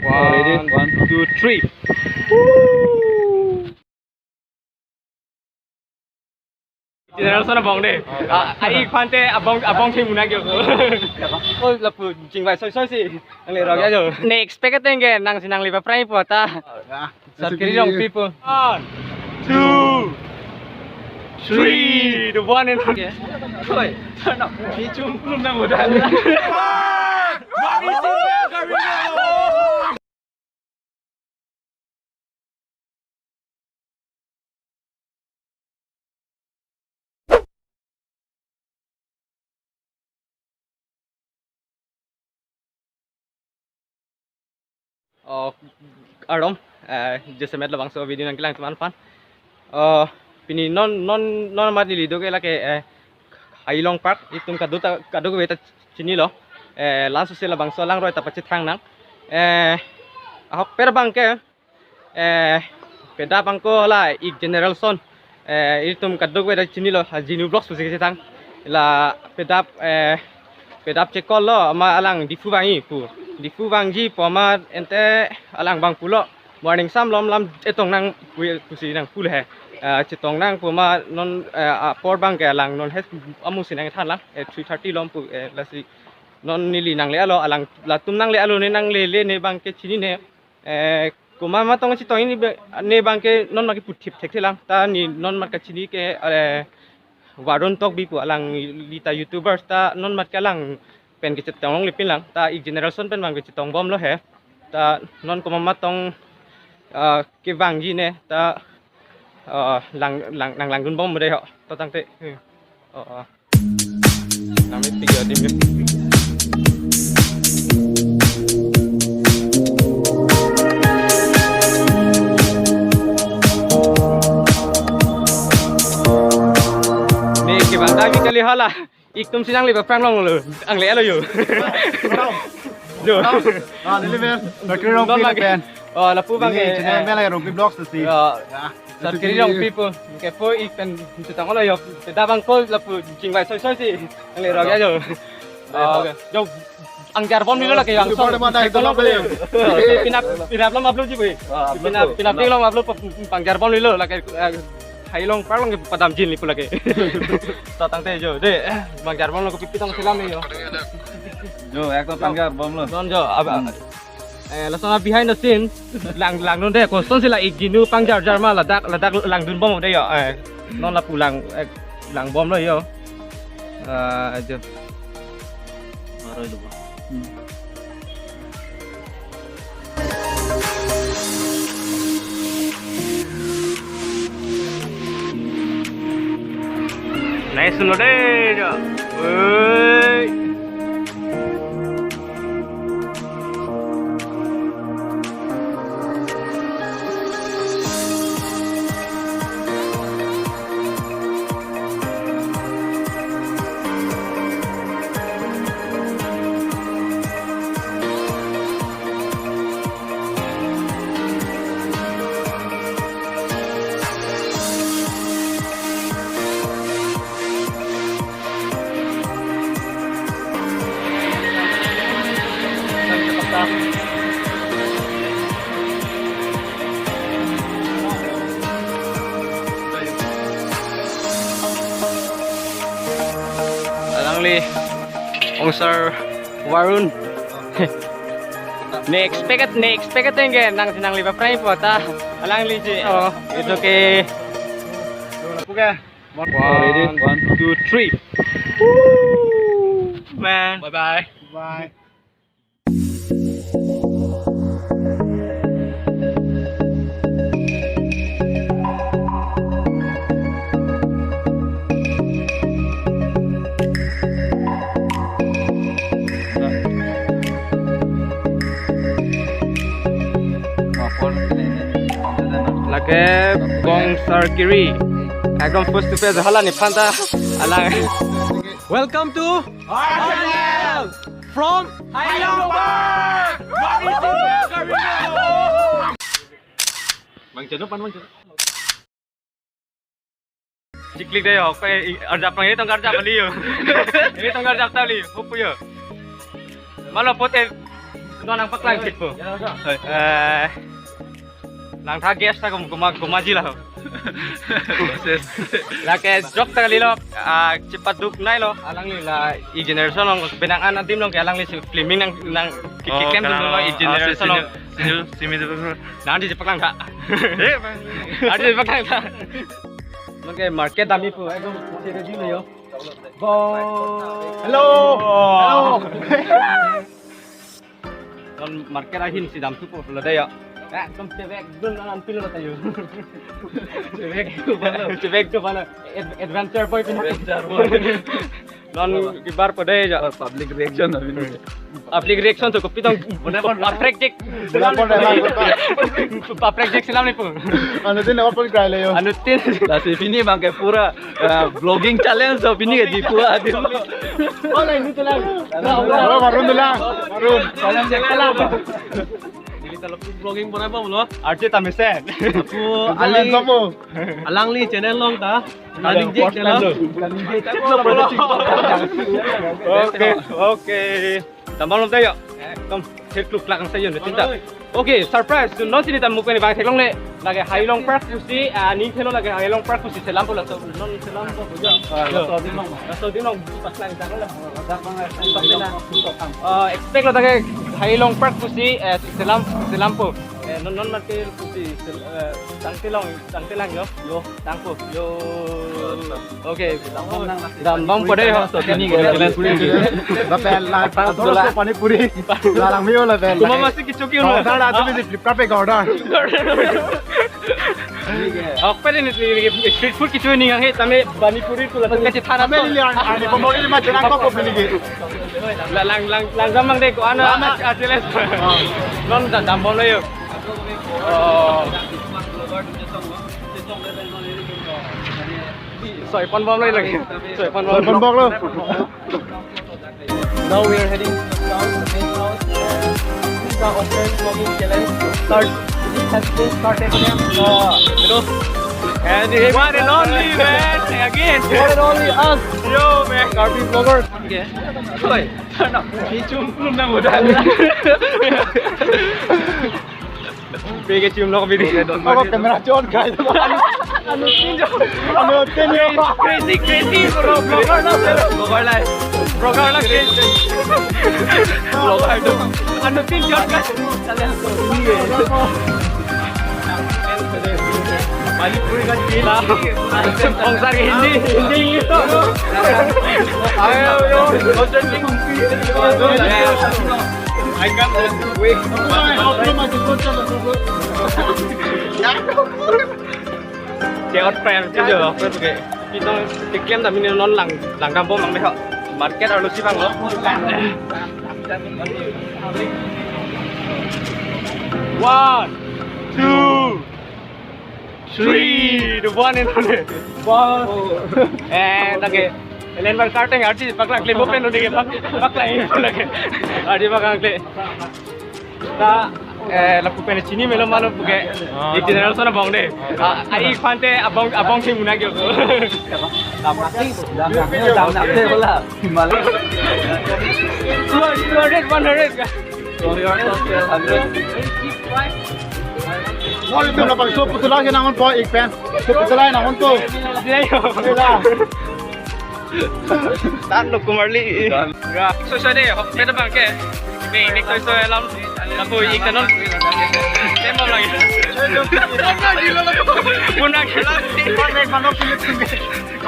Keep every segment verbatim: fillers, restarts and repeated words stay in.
One, one, two, three. General Son abong de. Ah, ah, ik phan te abong, abong thim munak yo. Oh, lapu chingvai soi soi si. Nangle rok ya jo. Ne expect ateng ke nangsi nangle paprai po ta. Ya. Sar kiri rong people. One, two, three. The one and only. Choi. Sana. Ni chum chum nang udah. Oh, kardom, eh, jasemet labangso video nangkelang atum aphan. Oh, pini non, non, non amat neli do ke lake, eh, Hailong Park, itum kado ta, kadokave ta chinilo. Eh, laso si labangso alangroi ta pachethang nang. Eh, ahokpet abang ke, eh, pedap angko la ik General Son. Eh, itum kadokave ta chinilo, ha Jinu Vlogs pusi kachethang. La pedap, eh, pedap chekol lo, amat alang Diphu vangji pu. Diphu vangji pu amat ente alang abang pulo. Morning sam lom lam chetong nang pu, pusi nang pulo he. Eh, chetong nang pu amat non, eh, apor abang ke alang non he amu si nangthan lang. Eh, three thirty lom pu, eh, lasi non neli nangle-alo, alang latum nangle-alo ne nanglele ne abang ke chinine. Eh, komat ma tong chetong ne ba-, ne abang ke non amat ke puthip thekthe lang. Ta ne non amat kachini ke, eh, Varun Tokbi pu alangli ta YouTubers ta non amat ke alang pen kechetong longle pin lang. Ta ik General Son pen abang kechetong bomlo he. Ta non komat ma tong, ah, kevangji ne ta, ah, lang, lang, nang langdun bom de ho. To tangte. Hmm. Oh, oh. Nang mepik ya, dim ya. Ne kevang dami kali hala. Itum si nangle paprai longlo. Nangle-alo yo. Yo. Ah, neli men. Sar kiri rong people pen. Oh, lapu abang ke, channel, eh, men lake Rongpi Vlogs si. Ya. Ya. Sar kiri rong people. Kepo ik pen chetong lo yo. Pedap angko lapu chingvai soi soi si. Nangle rok ya jo. Oh, oke. Jo, pangjar bomlo lake yang. Report mana itu, lapu lo. Pina, pina lom upload ji, boy. Ah, upload. Pina, pina lom upload, pangjar bomlo lake, eh, Hailong Park along padamjin li pu lake. To tangte jo, de, pangjar bomlo, kopi pitong selam ne yo. Jo, ek to pangjar bomlo. Non jo, ab-, eh, lason a behind the scene, lang, langdun de, kosonsi la ik Jinu pangjar jar ma ladak, ladak langdun bom de yo, eh, non lapu lang, eh, lang bomlo yo. Ah, jo. Maroi lo. Hmm. Nice lo de jo. Oi. Alangli, Ongsar Varun. Ne expect, ne expect ateng ke nangsi nangle paprai po ta. Alangli si. Oh, it's okay. Oke. One, one, two, three. Woo! Man. Bye bye. Bye. Lake Bongsar Kiri. Ekdom face to face hala nephan ta alang. Welcome to our channel from Hailong Park. Bang Jano pan Bang Jano. Chiklik de ho, ko arjap nang, ini tong arjap ali yo. Ini tong arjap ta ali, hopu yo. Malo pote Non nangpaklang kitpo. Eh, langtha guest ta kum-, kuma, kuma jila ho. Lake jok ta kalilo, ah, chepaduk nailo. Alangli la e-generation along penang an adim along ke alanglisi filming nang, nang ki-, Oh, kikem dun lo e-generation along. Senior, senior, senior. Nang di chepaklangtha. Eh, bang. Nang di chepaklangtha. Nang ke market damji pu, ekdom ready lo yo. Bo. Hello. Hello. Non market ahin si damthupo lo dei yo. Ekdom chevek dun non anpilo ta yo. Chevek dun balo. Chevek dun balo. Ad-, adventure boy pu. Adventure boy. Non kibar po dei yo. Public reaction abini. Public reaction to kopi tong. Bone pon. Paprek jek. Bone pon, bone pon. Paprek jek selam ni pu. Anuttin apa pon krai le yo. Anuttin. Lasi pini bang ke pura, eh, vlogging challenge to pini ke Diphu adim. Oh, lain itu lang. Halo, Varun dulu lang. Varun. Salam, salam. Jadi kalau vlogging pon apa bolo? Arti tamisen. Aku Jalan alangli, kamu. Alangli channel along ta. Planning jek channel. Planning jek. Oke, oke. Dambom lo dei yo. Ekdom thek kluk klak angse yo anuttin ta. Okay, surprise. So, non si nelitum pen bang theklongle. Lake Hailong Park pusi, ah, ning thelo lake Hailong Park pusi selampo laso. Non selampo pujo. Ah, yo. Laso adim along. Laso adim along paklang jang la. Paklang. Ah, expect lo ta ke Hailong Park pusi, eh, selam, selampo. Eh, non, non mate pusi sel-, eh, tangte long, tangte lang yo. Yo. Tangpo. Yo. Okay. Dambom po dei ho. Lapen la, ador so pani puri. La langme-o lapen. Kuma masi kecho ke-un lo. Order la, tumi si Flipkart pe order. Ok, pen ini, ini street food kecho ning hanghe tame pani puri pu la tame si thana. Tame to. Ini an, ani pemori ma chenang kok ko pini ke. La lang, lang, lang gamang dei ko ana. Lama. Ajeles. Oh. Non da dambom lo yo. Oh. Soi ponbom lo lagi. Soi ponbom. Soi ponbom lo. Now we are heading down to the main house. This is the Australian vlogging challenge. Start. It has been started again. Uh, you know. And the one and only, man, again. One and only us. Yo, man. Karbi vloggers. Okay. Oi. Kichum belum nang udah. Peke chum lo bidi. Ako camera chon kai. Anuttin jo. Anuttin jo. Crazy, crazy, bro. Vlogger na, vlogger lai. Vlogger lai, crazy. Vlogger tu. Anuttin jo kai. Pani puri ka crazy. Kong sa Hindi, Hindi, English to. Ayo, yo. Kong sa Hindi. I can't wait. Che out friend ke jo, friend ke. Kita keklem ta mini non lang, lang dambom lang dei ho. Market arlosi vanglo. One, two, three, the one and only. One. Eh, lake. Elen bar karteng arti paklang kle mo pen lo dei ke pak, paklang lake. Arti paklang kle. Ta, eh, lapu pen chini melo ma lo puke. Ah, e-generation abong dei. Ah, ai phante abong, abong si muna kyo. Dam nang dei, dam nang dei, dam nang dei bola. Himalaya. Two hundred, two hundred, one hundred. Two hundred, one hundred. Mori tu lapang so putula ke nangon po ik pen. So putula nangon tu. Dei yo. Dei la. Dan lo Kumarli. Dan. Ga. Soi soi dei, hok peta bang ke. Ni, ni soi soi alam. Lapu ik ta non. Tempo lagi. Puna gila lapu. Puna gila.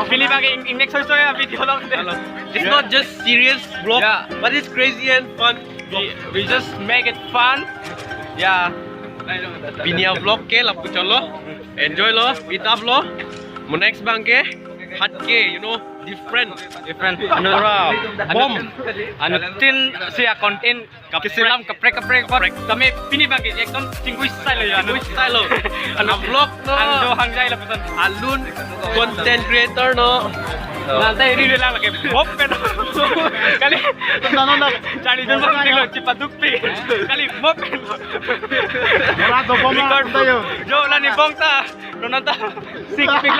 Pilih bang ke, ing, ing next soi soi ya video lo. Hello. It's not just serious vlog, yeah, but it's crazy and fun. We, we just make it fun. Yeah. Pini avlog ke lapu chotlo. Enjoy lo, meet up lo. Mo next bang ke, hat ke, you know, different. Different. Anu, pura anu, bomb. Anuttin si a-content keselam kaprek kaprek kaprek. Tame pini bang ke ekdom chingkui style lo ya. Chingkui style lo. Anu vlog no. Ando hangjai lapuson. Alun content creator no. Nanti ini dia lang lagi. Mop pen. Kali. Nana nana. Cari dun bang lo chepaduk pi. Kali mop pen. Wala dobom record tayo. Jo la ni bong ta. Lo nanta. Sik pik.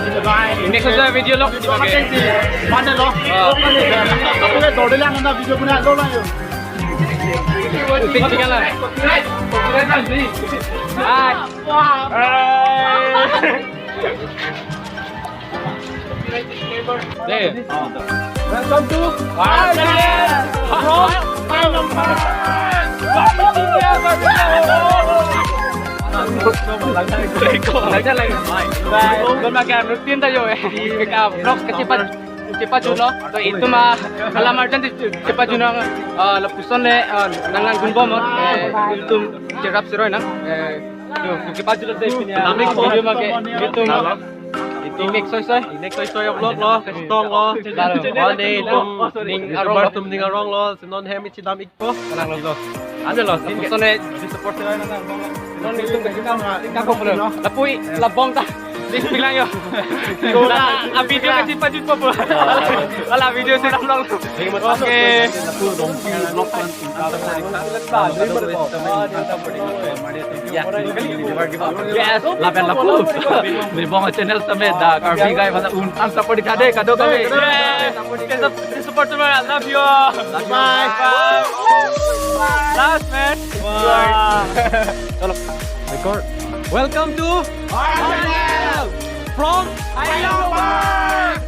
Next video lo. Mane lo. Apune dorde lang na video puna lo lang yo. Ting ting lang. Hai. Hai. Deh. Welcome to our channel from my number. Lagi, lagi. Bye. Bye. Bye. Rutin tayo eh. Vlog kachepajut, chepajut lo. To itum alam arjan chepajut nang, ah, lapuson le, ah, nang nang gunbom, eh, itum cherap seroi nang. Eh, yo, chepajut lo deh. Namik po. Video make, itum. Itum. Ingnek soi soi. Ingnek soi soi vlog lo, kachetong lo. Lalo. One day itum ning arong lo. Ning arong lo, si non hem ichidam ikpo. Nang lo. Ante lo, lapuson le support seroi nang nang. Non itum kachetong, kakong lo. Lapu-i, labong ta. Di bilang yo. Ala, a video kachepajut po po. Ala video serap long. Oke. Yes, lapen lapu. Rebong channel tame dak Karbi guy pada un an support kade kado kami. Yes. Please sup-, please support to me. I love you all. Bye. Bye. Last man. Bye. Chalo. Record. Welcome to our channel from Hailongbar.